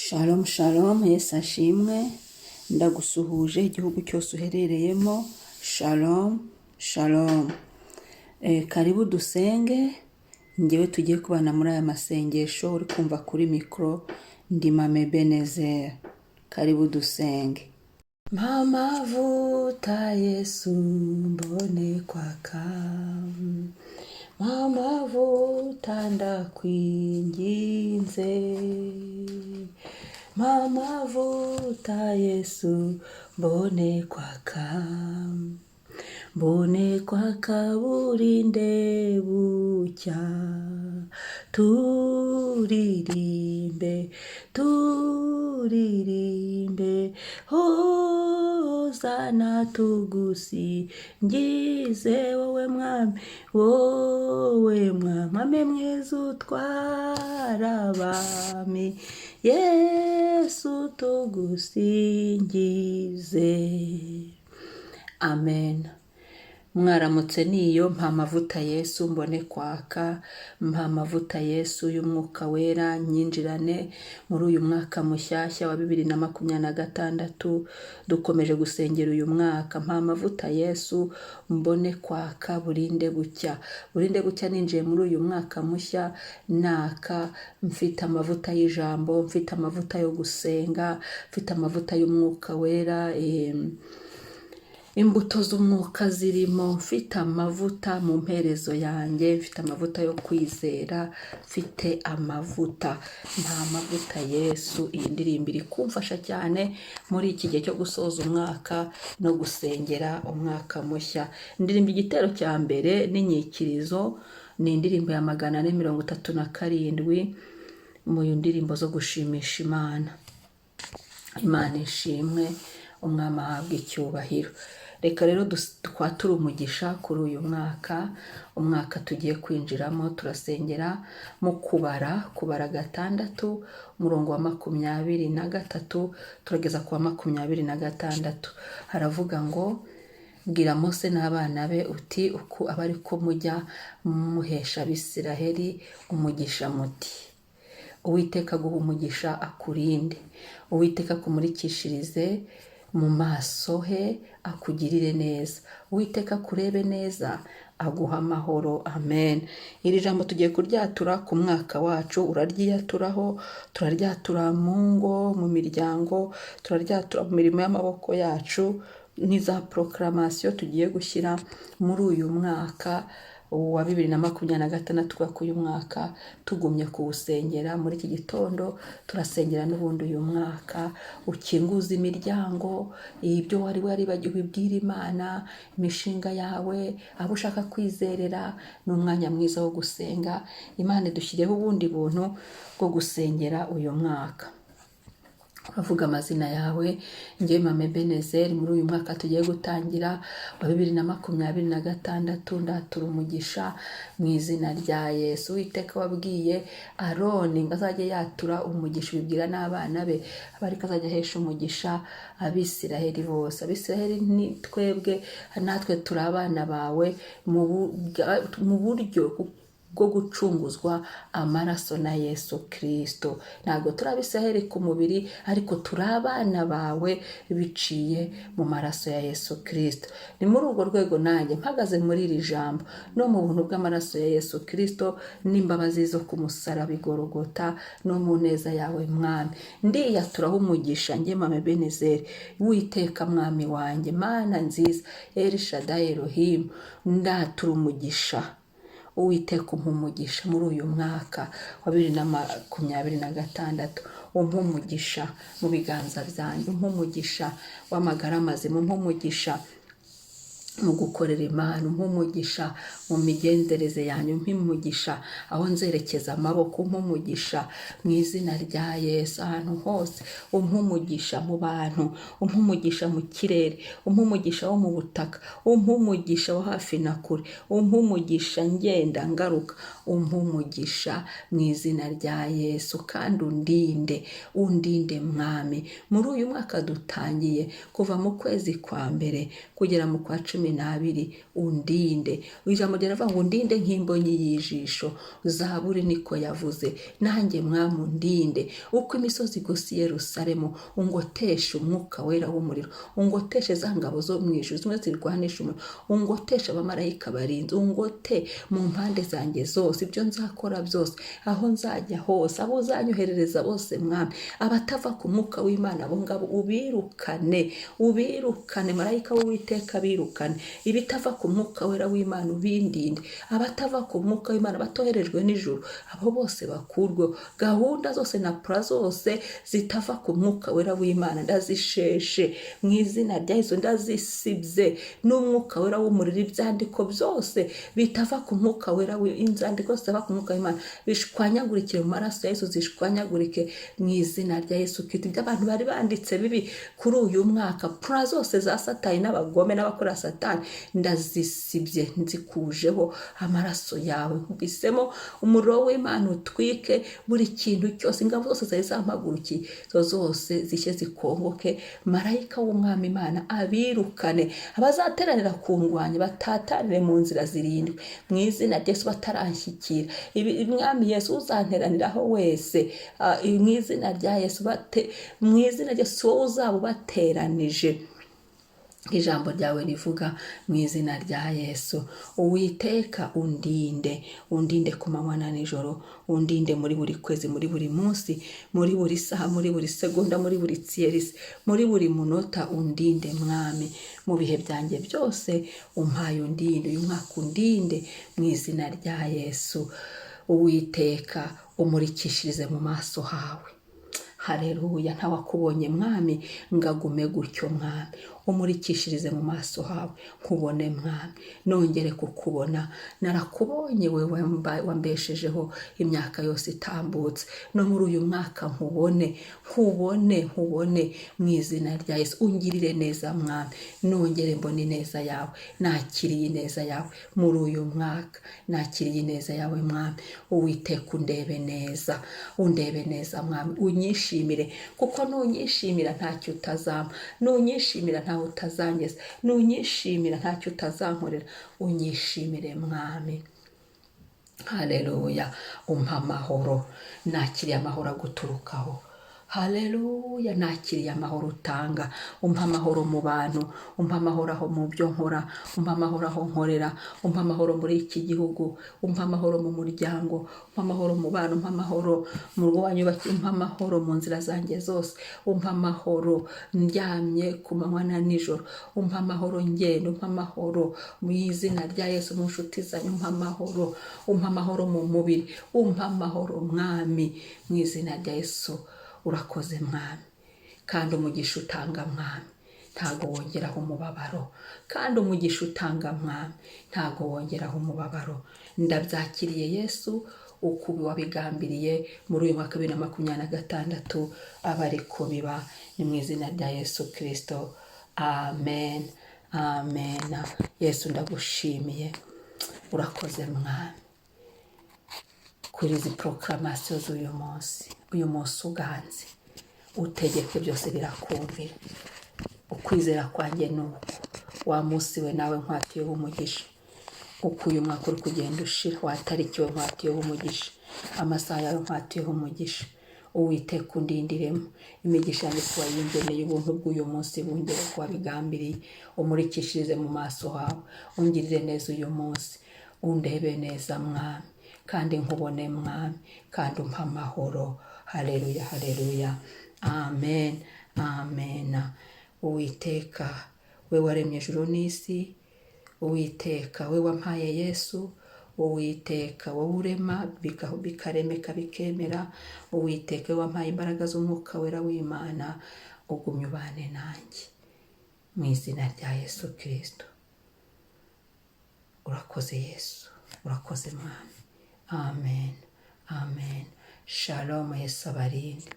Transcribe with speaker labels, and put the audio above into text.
Speaker 1: Shalom shalom, Yesu ashimwe. Ndagusuhuje igihugu cyose uherereyemo. Shalom shalom. Karibu dusenge. Ngewe tugiye kubana muri aya masengesho uri kumva kuri mikoro ndi Mame Benezeri. Karibu dusenge. Mpa amavuta Yesu mbone kwaka, mpa amavuta ndakwinginze, mpa amavuta Yesu mbone kwaka, mbone kwaka burinde bucya, turirimbe turirimbe hozana tugusingize wowe mwami, wowe mwami mwiza utwara abami, Yesu tugusingize. Amen. Mwaramutse. Niyo mpa amavuta Yesu mbone kwaka, mpa amavuta Yesu y'umwuka wera nyinjirane muri uyu mwaka mushyashya wa 2026. Dukomeje gusengera uyu mwaka. Mpa amavuta Yesu mbone kwaka burinde bucya, burinde bucya ninjiye muri uyu mwaka mushya naka, mfite amavuta y'ijambo, mfite amavuta yo gusenga, mfite amavuta y'umwuka wera, imbuto z'umwuka zirimo, mfite amavuta mu mperezo yanjye, mfite amavuta yo kwizera, mfite amavuta. Nta mavuta Yesu. Iyi ndirimbo iri kumfasha cyane muri iki gihe cyo gusoza umwaka no gusengera umwaka mushya. Indirimbo igitero cya mbere n'inyikirizo ni indirimbo ya 437 mu ndirimbo zo gushimisha Imana. Imana ishimwe, umwami ahabwa icyubahiro. Reka rero twature umugisha kuri uyu mwaka, umwaka tugiye kwinjiramo. Turasengera mu Kubara 6, umurongo wa 23 turageza ku wa 26. Haravuga ngo: "Bwira Mose n'abana be uti uku aba ari ko mujya muhesha Abisiraheli umugisha muti: Uwiteka aguha umugisha akurinde, Uwiteka akumurikishirize mu maso he akugirire neza, Uwiteka akurebe neza aguha amahoro." Amen. Iri jambo tugiye kuryatura ku mwaka wacu. Uraryiyaturaho, turaryatura mu ngo, mu miryango, turaryatura mu mirimo y'amaboko yacu. Ni za proclamation tugiye gushyira muri uyu mwaka wa 2026, kubera ko uyu mwaka tugumye kuwusengera. Muri iki gitondo turasengera n'ubundi uyu mwaka ukinguza imiryango, ibyo wari waribagiwe ubwira Imana, imishinga yawe, abo ushaka kwizerera. Ni umwanya mwiza wo gusenga. Imana idushyireho ubundi buntu bwo gusengera uyu mwaka. Uravuga amazina yawe: "Njyewe Mame Benezeri, muri uyu mwaka tugiye gutangira wa 2026, ndatura umugisha mu izina rya Yesu. Uwiteka wabwiye Aroni ngo azajye yatura umugisha, ubibwira n'abana be, aba ariko azajya ahesha umugisha Abisiraheli bose." Abisiraheli ni twebwe, natwe turi abana bawe mu buryo bwo gucunguzwa amaraso na Yesu Kirisito. Ntabwo turi Abisiraheli ku mubiri, ariko turi abana bawe biciye mu maraso ya Yesu Kirisito. Ni muri urwo rwego nanjye mpagaze muri iri jambo no mu buntu bw'amaraso ya Yesu Kirisito n'imbabazi zo ku musaraba i Gorogota no mu neza yawe Mwami, ndiyaturaho umugisha njye Mame Benezeri. Witeka Mwami wanjye, Mana nziza, Elishadayi Elohimu, ndatura umugisha. Uwiteka umpa umugisha muri uyu mwaka wa 2026, umpa umugisha mu biganza byanjye, umpa umugisha w'amagara mazima, umpa umugisha mu gukorera Imana, umpa umugisha mu migenzereze yanjye, umpa umugisha aho nzerekeza amaboko, umpa umugisha mu izina rya Yesu ahantu hose, umpa umugisha mu bantu, umpa umugisha mu kirere, umpa umugisha wo mu butaka, umpa umugisha wo hafi na kure, umpa umugisha ngenda ngaruka, umpa umugisha mu izina rya Yesu. Kandi undinde, undinde Mwami, muri uyu mwaka dutangiye, kuva mu kwezi kwa mbere kugera mu kwa cumi. 12 undinde. Ijambo riravuga ngo undinde nk'imbonyi y'ijisho. Zaburi niko yavuze, nanjye Mwami undinde. Uko imisozi igose i Yerusalemu, ungoteshe umwuka wera w'umuriro, ungoteshe za ngabo zo mu ijuru zimwe zirwanisha umuriro, ungoteshe abamarayika barinze, ungote mu mpande zanjye zose, ibyo nzakora byose, aho nzajya hose, abo uzanyoherereza bose Mwami, abatava ku mwuka w'Imana abo ngabo ubirukane, ubirukane, marayika w'Uwiteka abirukane, ibitava ku mwuka wera w'Imana ubindinde, abatava ku mwuka w'Imana batoherejwe n'ijuru abo bose bakurweho, gahunda zose na pura zose zitava ku mwuka wera w'Imana ndazisheshe mu izina rya Yesu, ndazisibye n'umwuka wera w'umuriro. Ibyandiko byose bitava ku mwuka wera, inzandiko zitava ku mwuka w'Imana bishwanyagurikire mu maraso ya Yesu, zishwanyagurike mu izina rya Yesu Kristo. Ibyo abantu bari banditse bibi kuri uyu mwaka, pura zose za Satani n'abagome n'abakora Satani ndazisibye, nzikujeho amaraso yawe, nkubisemo umuriro w'Imana utwike buri kintu cyose, ingabo zose zari zampagurukiye izo zose zishye zikongoke, marayika w'Umwami Imana abirukane, abazateranira kundwanya batatanire mu nzira zirindwi mu izina rya Yesu, bataranshyikira. Mwami Yesu uzanteraniraho wese, mu izina rya Yesu, mu izina rya Yesu wowe uzaba ubateranije. Ijambo ryawe rivuga mu izina rya Yesu. Uwiteka undinde, undinde ku manywa na nijoro, undinde muri buri kwezi, muri buri munsi, muri buri saha, muri buri segonda, muri buri tsiyerisi, muri buri munota, undinde Mwami mu bihe byanjye byose, umpaye undinde uyu mwaka, undinde mu izina rya Yesu. Uwiteka umurikishirize mu maso hawe. Haleluya, ntawakubonye Mwami ngagume gutyo Mwami, umurikishirize mu maso hawe nkubone Mwami, nongere kukubona. Narakubonye wewe wambeshejeho imyaka yose itambutse, no muri uyu mwaka nkubone, nkubone, nkubone mu izina rya Yesu. Ungirire neza Mwami, nongere mbone ineza yawe. Nakiriye ineza yawe muri uyu mwaka, nakiriye ineza yawe Mwami. Uwiteka undebe neza, undebe neza Mwami, unyishimire, kuko nunyishimira ntacyo utazampa, nunyishimira ntawe utazangeza, nunyishimira ntacyo utazankorera. Unyishimire Mwami. Haleluya, umpa amahoro, nakiriye amahoro aguturukaho. Haleluya, nakiriye amahoro utanga, umpa amahoro mu bantu, umpa amahoro aho mu byo nkora, umpa amahoro aho nkorera, umpa amahoro muri iki gihugu, umpa amahoro mu muryango, umpa amahoro mu bantu, umpa amahoro mu rugo wanyubakiye, umpa amahoro mu nzira zanjye zose, umpa amahoro ndyamye ku manywa na nijoro, umpa amahoro ngenda, umpa amahoro mu izina rya Yesu, mu nshuti zanjye, umpa amahoro, umpa amahoro mu mubiri, umpa amahoro Mwami mu izina rya Yesu. Urakoze Mwami, kandi umugisha utanga Mwami ntago wongeraho umubabaro, kandi umugisha utanga Mwami ntago wongeraho umubabaro. Ndabyakiriye Yesu, uko wabigambiriye muri uyu mwaka 2026 aba ariko biba, ni mu izina rya Yesu Kristo, amen, amen. Yesu ndagushimiye, urakoze Mwami kuri izi proklamatio z'uyu munsi. Uyu munsi uganze, utegeke byose birakumvira. Ukwizera kwanjye ni uku, wa munsi we nawe nkwatiyeho umugisha. Uko uyu mwaka uri kugenda ushira, watarikiwe nkwatiyeho umugisha, amasaha yawe nkwatiyeho umugisha. Uwiteka undindiremo imigisha yanjye kuba yingeneye, ubuntu bw'uyu munsi bungere ku wabigambiriye, umurikishirize mu maso hawe, ungirire neza uyu munsi, undebe neza Mwami, kandi nkubone Mwami, kandi umpa amahoro. Haleluya, haleluya, amen, amen. Uwiteka we waremye ijuru n'isi, Uwiteka we wampaye Yesu, Uwiteka wowe urema bikaremeka bikemera, Uwiteka we wampaye imbaraga z'umwuka wera w'Imana, ugumye ubane nanjye mu izina rya Yesu Kristo. Urakoze Yesu, urakoze Mwami. Amen, amen. Shalom, Yesu abarinde.